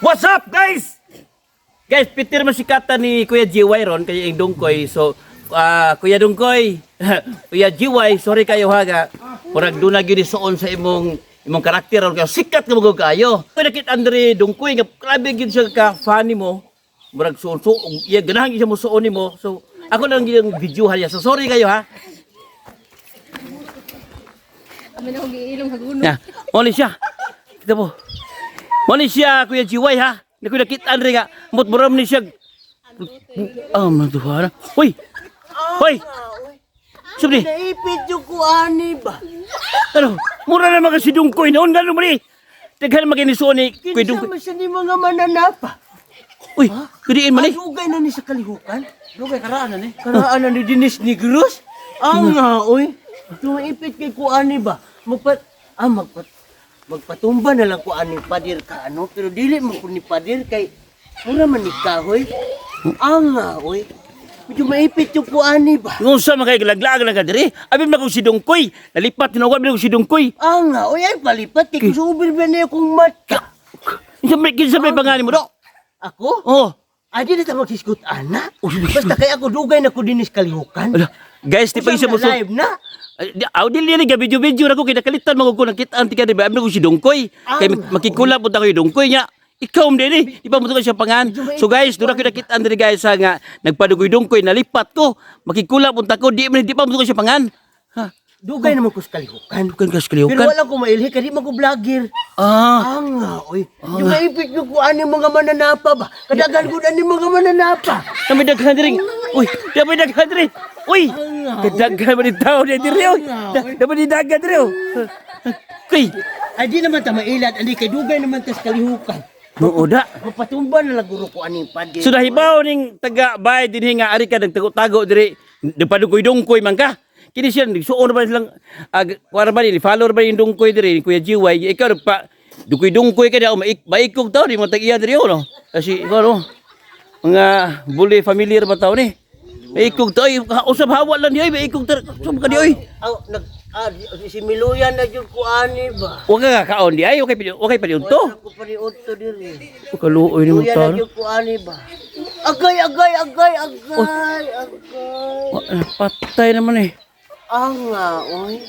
What's up, guys? Guys, pitir man sikata ni Kuya GY ron kay ing Dungkoy. So, Kuya Dungkoy, Kuya GY, sorry kayo ha ga. Murag doon na gyud ni suon sa imong imong karakter ron kayo sikat ka mo kayo. Kuya nakit Andre Dungkoy nga grabe gyud siya ka funny mo. Murag suon so iya ganahan gyud siya mo suon nimo. So, ako lang gyud ang video ha. So, sorry kayo ha. Kami na kong giilong haguno. Ya, mo ni siya. Kita po. Mo ni siya Kuya GY ha. Ni Kuya nakit Andre nga mut muram ni siya. Ah, maduhara. Hoy. Hoy. Subli. Naipit yung kuani ba? Ano? Mura naman kasi Dungkoy noon gano mo ni. Daghan man kini ni Kuya Kinsa Dungkoy. man siya ni mga mananapa? Uy, kudiin man ni. Dugay na ni sa kalihukan? Dugay, karaan na ni. Karaan na ni Dinis Negros? Ang nga, oy. Tumaipit kay kuani ba? Magpat, ah, magpat, magpatumba na lang kuani padir ka, ano? Pero dili man ko ni padir kay, mura man ni kahoy. Ang nga, oy. Medyo maipit yung kuani ba? Kung sa mga laglag lang ka diri, abi man kung si Dungkoy. Nalipat tinuwag man kung si Dungkoy. Ang nga, oy, ay palipat. Kay kusubil ba niya kung mata? Kinsa may pangani mo do? Ako? Oh. Ay, di na ta maghiskot, ana. Basta kay ako dugay na ko dinis kalihukan. Ala, guys, di pa isa mo Usang na live na. Aw dili ni video-video ra ko kay nakalitan man ko nakita tika di ba abi ko si Dungkoy. Kay makikulab pud ako yung Dungkoy nya. Ikaw man din eh. Di ba mo to siya pangan? So guys, doon ako nakita diri guys sa nga nagpadugoy Dungkoy nalipat ko. Makikulab punta ko di man di pa mo to siya pangan. Ha. Dugay naman ko sa kalihukan. Dugan ka sa Pero kalihukan. wala ko mailhi, kaya di man ko vlogger. Ah. Ang nga, oy. Yung maipit yung kuan yung mga mananapa ba? Kadagan ko na ni mga mananapa. Kami daghan diri. Uy, dami daghan diri. Uy, kadaghan man ni tao di diri oy. Dami ni daghan diri oh. Kuy, Ay, di naman ta mailat. Andi, kay dugay naman ta sa kalihukan. oo da. Mapatumba na lang guro ko aning padir. So nahibaw ning taga bay dinhi nga ari ka nagtago-tago diri nagpadugoy dungkoy man ka. Kini siya nagsuon ba silang kuwara ba ni follower ba yung dungkoy diri ni Kuya GY ikaw pa dugoy dungkoy ka di maik maikog taw di mo tag iya diri oh, no. Kasi ikaw no mga bully familiar ba taw ni? Maikog taw ay, usab hawa lang di oy maikog ta usab ka di oy. Aw, nag, ah, si Miluyan na jud ko ani ba? Wa ka kaon di ay okay okay pa di unto. Wala ko pa ni Otto diri. Kaluoy ni mo Miluyan na tao. jud ko ani ba? Agay, agay, agay, agay, agay. Patay naman eh. Ang nga, oy.